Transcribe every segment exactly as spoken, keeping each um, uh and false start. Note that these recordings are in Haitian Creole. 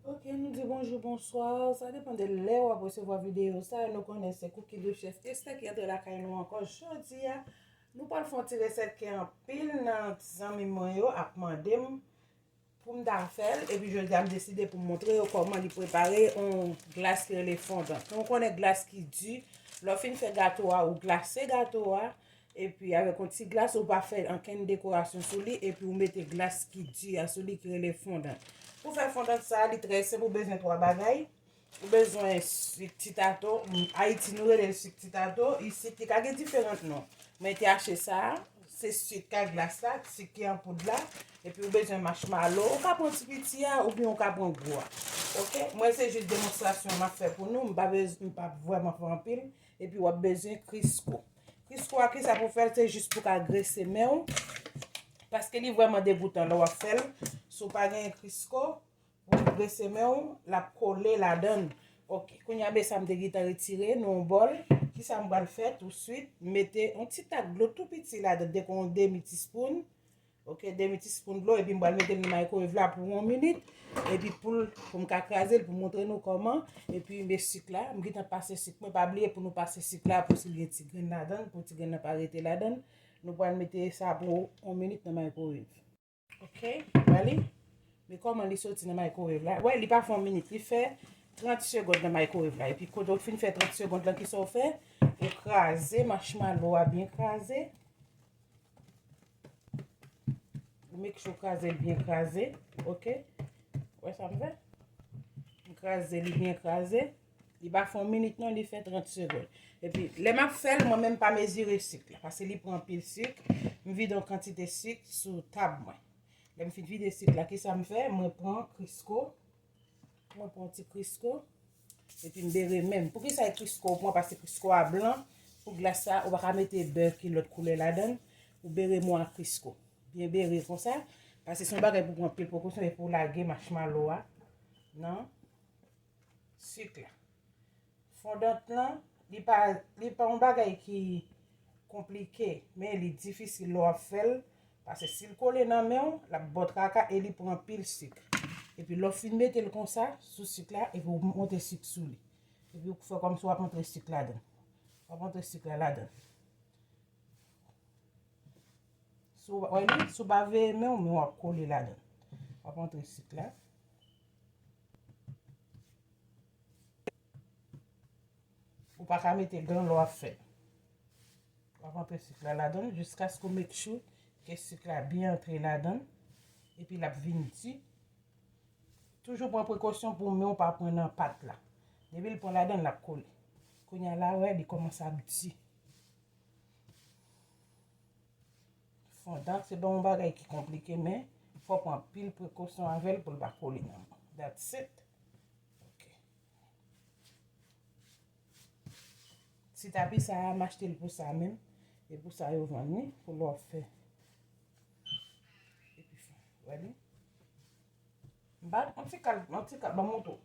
Ok, nou di bonjou, bonswa. Sa depann de lè w ap resevwa videyo sa. Nou konnen se Cookie de Chef Esther ki antre lakay nou ankò jodi a. Nou pral fè yon ti resèt ke anpil nan zanmi mwen yo ap mande m pou m ta fè l. Epi jodi a, m deside pou m montre yo kòman li prepare yon glas ki rele fondan. Nou konnen glas ki di, lè w fin fè gato a, ou glase gato a, epi avèk yon ti glas, ou pa fè ankenn dekorasyon sou li, epi ou mete glas ki di a sou li ki rele fondan. Pou fè fondan sa, li trè senp, ou bezwen twa bagay. Ou bezwen sik titato. Ayiti, nou rele l sik titato. Isit, li ka gen diferan non. Mwen te achte sa, se sik a glas la, sik ki an poud la. Epi ou bezwen machmalo. Ou ka pran ti piti a, oubyen ou ka pran gwo a. Ok? Mwen, se jis demonstrasyon m ap fè pou nou. M pa bez-, m pa vrèman fè anpil. Epi w ap bezwen Crisco. Crisco a, kisa pou fè l? Se jis pou ka grese men w. Paske li vrèman degoutan lè w ap fè l. Si w pa gen Crisco, pou grese men w, l ap kole ladan l. Ok, kounye a, men sa m te gentan retire nan yon bòl. Kisa m pral fè touswit? M mete yon ti tak dlo tou piti ladan, de, yon demi tispoun. Ok, demi tispoun dlo, epi m pral mete l nan microwave la pou yon minit. Epi pou l, pou m ka kraze l, pou montre nou kòman. Epi men sik la, m gentan pase sik mwen. Pa bliye pou nou pase sik la, pou si l gen ti grenn ladan l, pou ti grenn nan pa rete ladan l. Nou pral mete sa pou yon minit nan microwave. Ok, wè li? Men kòman li soti nan microwave la? Wè, li pa fè yon minit, li fè trant segond nan microwave la. Epi kote w fin fè trant segond lan, kisa w fè? Ou kraze machmalo a byen kraze. Ou make sure w kraze l byen kraze. Ok? Wè sa m fè? M kraze li byen kraze. Li pa fè yon minit non, li fè trant segond. Epi, lè m ap fè l, mwen menm pa mezire sik la, paske li pran anpil sik. M vide yon kantite sik sou tab mwen. Lè m fin vide sik la, kisa m fè? Mwen pran Crisco. Mwen pran yon ti Crisco. Epi m bere men m. Poukisa e Crisco w pran? Paske Crisco a blan. Pou glas sa, ou pa ka mete bè ki lòt koulè ladan l. Ou bere men w ak Crisco. Byen bere konsa. Paske se yon bagay pou pran anpil prekosyon e pou lage machmalo a nan sik la. Fondant lan, li pa, li pa yon bagay ki konplike, men li difisil lè w ap fè l, paske si l kole nan men w, l ap ba w traka e li pran anpil sik. Epi lè w fin mete l konsa, sou sik la, epi w monte sik sou li. Epi w fè kòmsi w ap montre sik ladan. W ap montre sik la ladan. Si w, wè li, si w pa veye men w, men w ap kole ladan. W ap antre sik la. Ou pa ka mete gan lè w ap fè l. W ap antre sik la ladan l jiskaske w make sure ke sik la byen antre ladan l. Epi l ap vin di. Toujou pran prekosyon pou men w pa pran nan pat la. Depi l pran ladan l, l ap kole. Kounye a la, wè, li kòmanse ap di. Fondan, se pa yon bagay ki konplike, men fò w pran anpil prekosyon avè l pou l pa kole nan men w. That's it. Ok. Ti tapi sa a, m achte l pou sa menm. E pou sa yo vann li, pou lè w ap fè. Epi fè. Wè li? M ba, yon ti kal, yon ti kal, ban m montre w.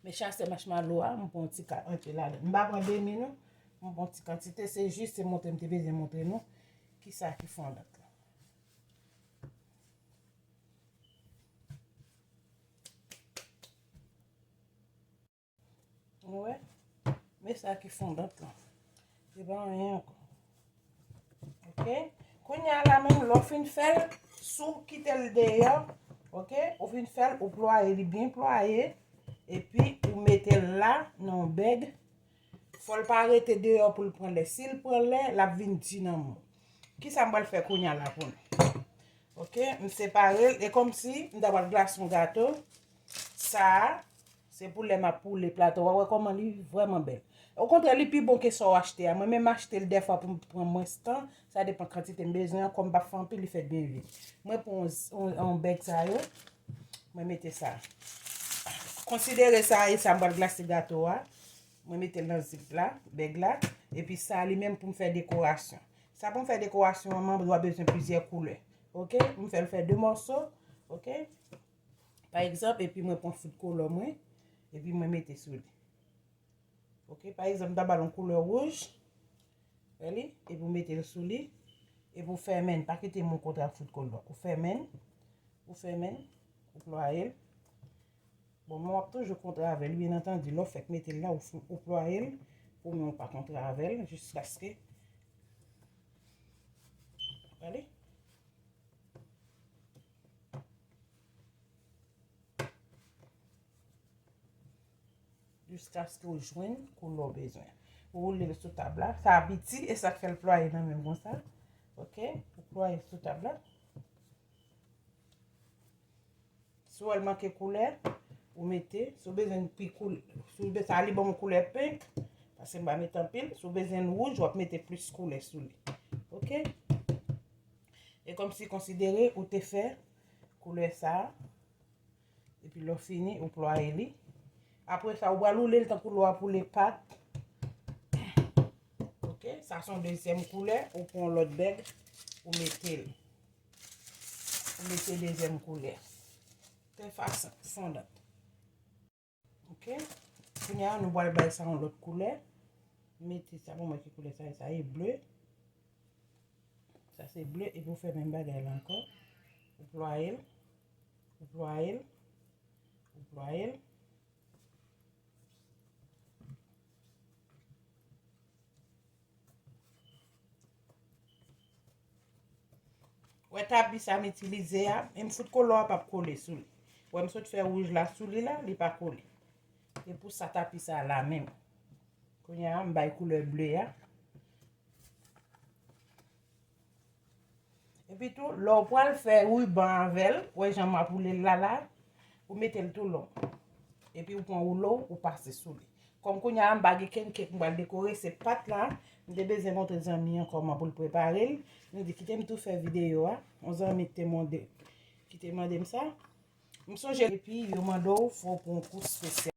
Men chase machmalo a, m pran yon ti kal antre ladan. M pa pran demi non, m pran yon ti kantite, se jis se montre m te bezwen montre nou kisa ki fondan la. Nou wè? Men sa ki fondant lan. Se pa anyen ankò. Ok? Kounye a la menm, lè w fin fè l, si w kite l deyò, ok? Ou fin fè l, ou plwaye li byen plwaye, epi ou mete l la nan yon bèg. Fò l pa rete deyò pou l pran lè. Si l pran lè, l ap vin di nan men w. Kisa m pral fè kounye a la pou nou? Ok, m separe l. E kòmsi m ta pral glase yon gato. Sa a, se pou lè m ap poule plato a. Wè kòman li vrèman bèl. Okontrè, li pi bon ke sa w achte a. Mwen menm m achte l dèfwa pou m pran mwens tan. Sa depann kantite m bezwen an. Kòm m p ap fè anpil, li fèt byen vit. Mwen pran yon, yon, yon bèg sa yo. Mwen mete sa. Konsidere sa e sa m pral glase gato a. Mwen mete l nan zip la, bèg la. Epi sa li menm pou m fè dekorasyon. Sa pou m fè dekorasyon an, manm dwa bezwen plizyè koulè. Ok? M fè l fè de mòso. Ok? Pa egzanp, epi mwen pran food color mwen. Epi mwen mete sou li. Ok? Pa egzanp, m ta ba l yon koulè wouj. Wè li? Epi w mete l sou li. Epi w fèmen l. Pa kite men w kontre ak food color. Ou fèmen l. Ou fèmen l. Ou plwaye l. Bon, men w ap toujou kontre avè l, byen antandi. Lè w fèk mete l la, ou, ou plwaye l, pou men w pa kontre avè l, jiskaske. Gade. Jiskaske w jwenn koulè w bezwen. Ou woule l sou tab la. Sa piti, e sa k fè l plwaye nan men m konsa. Oke? Ou plwaye l sou tab la. Si w wè l manke koulè, ou mete. Si w bezwen pi koulè, si w bezwen, sa li ban m koulè pink, paske m pa mete anpil. Si w bezwen l wouj, w ap mete plis koulè sou li. Oke? E kòmsi konsidere ou te fè koulè sa a. Epi lè w fini, ou plwaye li. Apre sa, ou pral woule l tankou lè w ap woule pat. Oke, sa se yon dezyèm koulè. Ou pran yon lòt bèg, ou mete l. Ou mete dezyèm koulè. Trè fason, fondan. Oke. Kounye a, nou pral bay sa yon lòt koulè. Mete sa pou mwen ki koulè sa ye. Sa ye ble. Sa se ble, epi w fè menm bagay la ankò. Ou plwaye l. Ou plwaye l. Ou plwaye l. Wè tapi sa m itilize a, e m fout koulè a p ap kole sou li. Wè m sot fè wouj la sou li la, li pa kole. E pou sa tapi sa la menm. Kounye a, m bay koulè ble a. Epi tou, lè w pral fè riban avè l, wè jan m ap woule l la la, ou mete l tou long. Epi ou pran woulo w, ou pase sou li. Kòm kounye a m pa gen kenn kèk m pral dekore, se pat la, m te bezwen montre zanmi an kòman pou l prepare l. M di, kite m tou fè videyo a. Yon zanmi ki te mande, ki te mande m sa. M sonje, epi yo mande w, fò w pran yon kou espesyal.